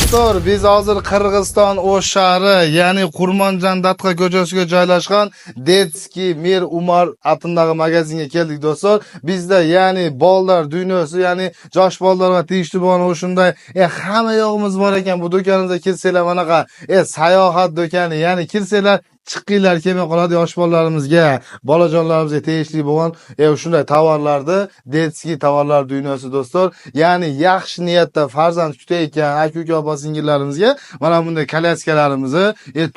Do'stlar, biz hozir Qirg'iziston O'sh shahri, ya'ni Qurmonjon Datka ko'chasiga joylashgan Детский Мир Umar atindagi magazinga keldik, do'stlar. Bizda, ya'ni bolalar dunyosi, ya'ni yosh bolalarga tegishli bo'lgan o'shunday hamma yo'g'imiz bor ekan. Bu do'konimizga kelsanglar, manaqa sayohat do'koni, ya'ni kelsanglar chiqqinglar kelmay qoladi. Yosh bolalarimizga, bolajonlarimizga tegishli bo'lgan shunday tovarlarni, детский tovarlar dunyosi, do'stlar. Ya'ni yaxshi niyatda farzand kutayotgan aka uka, opa singillarimizga mana bunday kolyaskalarimizni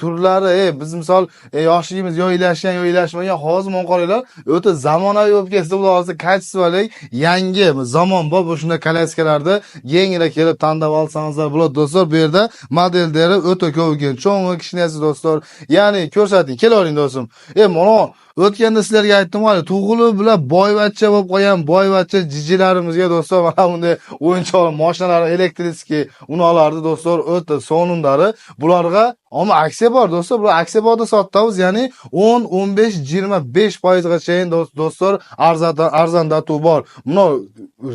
turlari, biz misol yoshligimiz yo ilashgan, yo ilashmagan, hozir mana qaranglar, o'ta zamonaviy bo'lib ketdi. Bular hozir качество lik, yangi zamonbop shunday kolyaskalarni yengil kelib tanlab olsangizlar bo'ladi, do'stlar. Bu yerda modellari o'ta ko'p ekan, cho'ng'i, kichkinasi, do'stlar. Ya'ni ko'rsating, kelavering, do'stim. Mana o'tganda sizlarga aytdim, hali tug'ilib bilan boyvachcha bo'lib qolgan boyvachcha jijilarimizga, do'stlar, mana bunday o'yinchoq mashinalar, электрический unolarni, do'stlar, o'ta sonundari. Bularga ammo aksiya bor, do'stlar. Bular aksiya borda sotamiz, ya'ni 10, 15, 25 foizgacha, do'stlar, arzonlatuv bor. Buni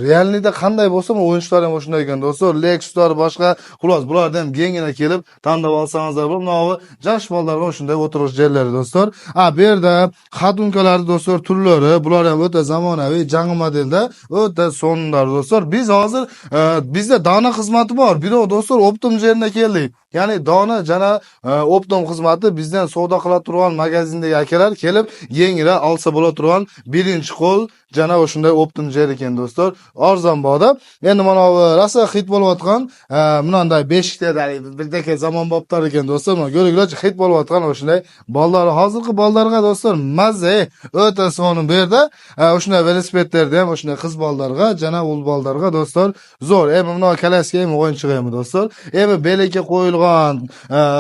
реальный da qanday bo'lsa, bu o'yinchoqlar ham shunday ekan, do'stlar. Lexuslar, boshqa, xullas, bularni ham kengina kelib tanlab olsangizlar bo'ladi. Minovi yosh bolalarga shunday o'tirish joylari, do'stlar. A, bu yerda ходунка lar, do'stlar, turlari, bular ham o'ta zamonaviy, yangi modelda, o'ta sonlar, do'stlar. Biz hozir bizda dona xizmati bor. Birov, do'stlar, оптом yerine keldik. Ya'ni dona jana оптом xizmati, bizdan savdo qila turgan magazindagi akalar kelib yengil olsa bo'la turgan birinchi qo'l jana shunday оптом yer ekan, do'stlar. Arzon boda. Endi mana bu rosa hit bo'layotgan bunday beshikda birdek zamonboplar ekan, do'stlar. Mana ko'ringlarchi, hit bo'layotgan shunday bolalar, hozirgi bolalarga, do'stlar, mazza, o'ta soni. Bu yerda shunday velosipedlarda ham shunday qiz bolalarga jana o'g'il bolalarga, do'stlar, zo'r. Endi buni kolyaska ham, o'yinchoq ham, do'stlar. Endi belakka qo'yilgan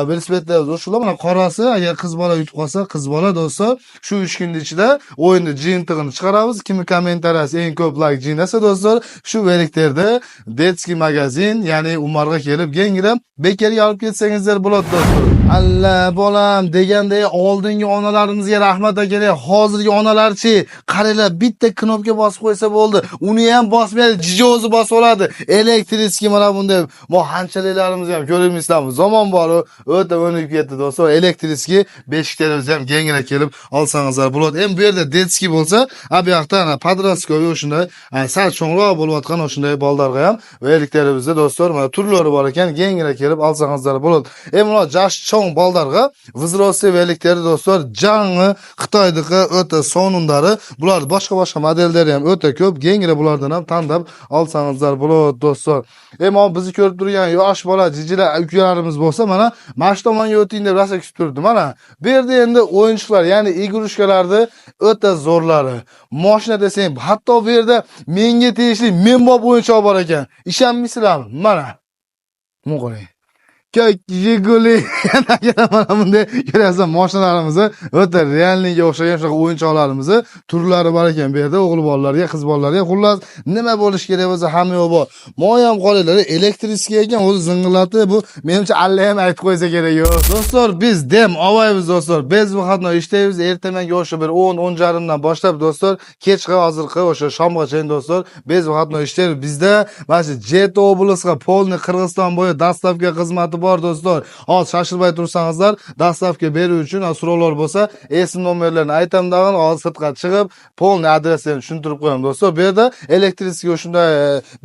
velosipedlar shular, mana qorasi. Agar qiz bola yutib qolsa, qiz bola, do'stlar, shu 3 kunning ichida o'yinni jiyintig'ini chiqaramiz. Kimi kommentariyasi eng ko'p layk jiynasa, do'stlar, shu veliklarda детский magazin, ya'ni Umarga kelib kengina bekorga olib ketsangizlar bo'ladi, do'stlar. Alla bolam deganday, oldingi onalarimizga rahmat akalar. Hozirgi onalarchi, qaranglar, bitta knopka bosib qo'ysa bo'ldi. Uni ham bosmaydi, jiji o'zi bosib oladi. Электрический mana bunday mo hanchaliklarimiz ham ko'rmaysizlarmi? Zamon bor, o'ta o'nib ketdi, do'stlar. Электрический beshiklarimizni ham kengina kelib olsangizlar bo'ladi. Endi bu yerda детский bo'lsa, a bu yoqda ana подростковый, shunday sal cho'ngroq bo'layotgan shunday bolalarga ham veliklerimizda, do'stlar, mana turlari bor ekan, kengina kelib olsangizlar bo'ladi. Endi mana yosh cho'ng bolalarga взрослый veliklari, do'stlar, yangi Xitoydagi o'ta sonundari. Bular boshqa boshqa modellari ham o'ta ko'p, kengina bulardan ham tanlab olsangizlar bo'ladi, do'stlar. Endi bizni ko'rib turgan yosh bola jijilar, ukalarimiz bo'lsa, mana shu tomonga o'ting deb rosa kutib turdi. Mana bu yerda endi o'yinchoqlar, ya'ni игрушка larni o'ta zo'rlari. Moshina desang, hatto bu yerda menga tegishli menbop o'yinchoq bor ekan. Ishonmaysizlarmi? Mana. Buni qarang. Ko'k Jiguli mana bunday ko'ryapsan, mashinalarimizni o'ta реальный ga o'xshagan shunaqa o'yinchoqlarimizni turlari bor ekan bu yerda o'g'il bolalarga, qiz bolalarga. Xullas, nima bo'lishi kerak bo'lsa, hamma yo'q bor. Moyam qaranglar, электрический ekan, o'zi zing'illatib, bu menimcha alla ham aytib qo'ysa kerak yo'q. Do'stlar, biz dem olaymiz, do'stlar. Biz выходной ishlaymiz, ertamangi o'sha bir 10, 10:30dan boshlab, do'stlar, kechki hozirgi o'sha shomgacha, do'stlar, biz выходной ishlaymiz. Bizda mana shu jeti область ga полный Qirg'iziston bo'yi доставка xizmati bor, do'stlar. Hozir shoshilmay tursangizlar, доставка berish uchun so'rovlar bo'lsa, esim nomerlarini aytaman dag'in, hozir sirtqa chiqib, полный adresini tushuntirib qo'yaman, do'stlar. Bu yerda электрический shunday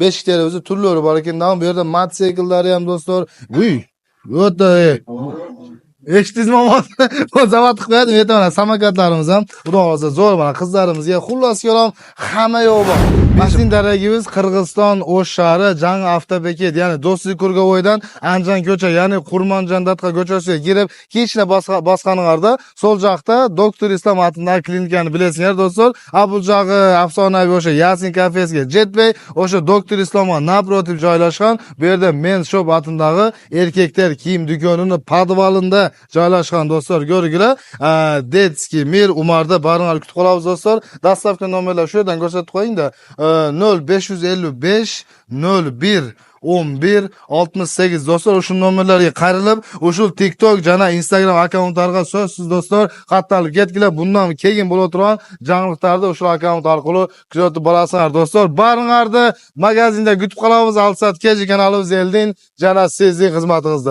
beshiklarimizni turlari bor ekan, bu yerda mototsikllari ham, do'stlar. Uy, o'ta eshitdingizmi ovozni? Zavod qilib qo'yadi. Bu yerda mana samokatlarimiz ham, xudo xohlasa, zo'r, mana qizlarimizga, xullas kalom, hamma yo'q bor. Bizning daragimiz Qirg'iziston O'sh shahri, Yangi avtobeket, ya'ni Do'stlik круговой dan Anjan ko'cha, ya'ni Qurmonjon Datka ko'chasiga kirib, kichkina bosqaninglarda so'l yoqda Doktor Islom atindagi klinikani bilasizlar, do'stlar. A bu jog'i afsonaviy o'sha Yasin kafesiga jetmay, o'sha Doktor Islomga напротив joylashgan. Bu yerda Men Shop atindagi erkaklar kiyim do'konini подвал ida joylashgan, do'stlar. Ko'rgilar, Детский Мир Umarda baringlar kutib qolamiz, do'stlar. Доставка nomerlar shu yerdan ko'rsatib qo'ying-da. 0555 01. 11 68 достор, ушул номерлерге кайрылып, ушул TikTok жана Instagram аккаунттарга сөзсүз, достор, катталып кеткиле. Мындан кийин боло турган жаңылыктарды ушул аккаунт аркылуу күзөтүп барасыңар, достор. Баарыңарды магазинде күтүп калабыз. Алсат KG каналыбыз элдин жана сиздин кызматыңызда.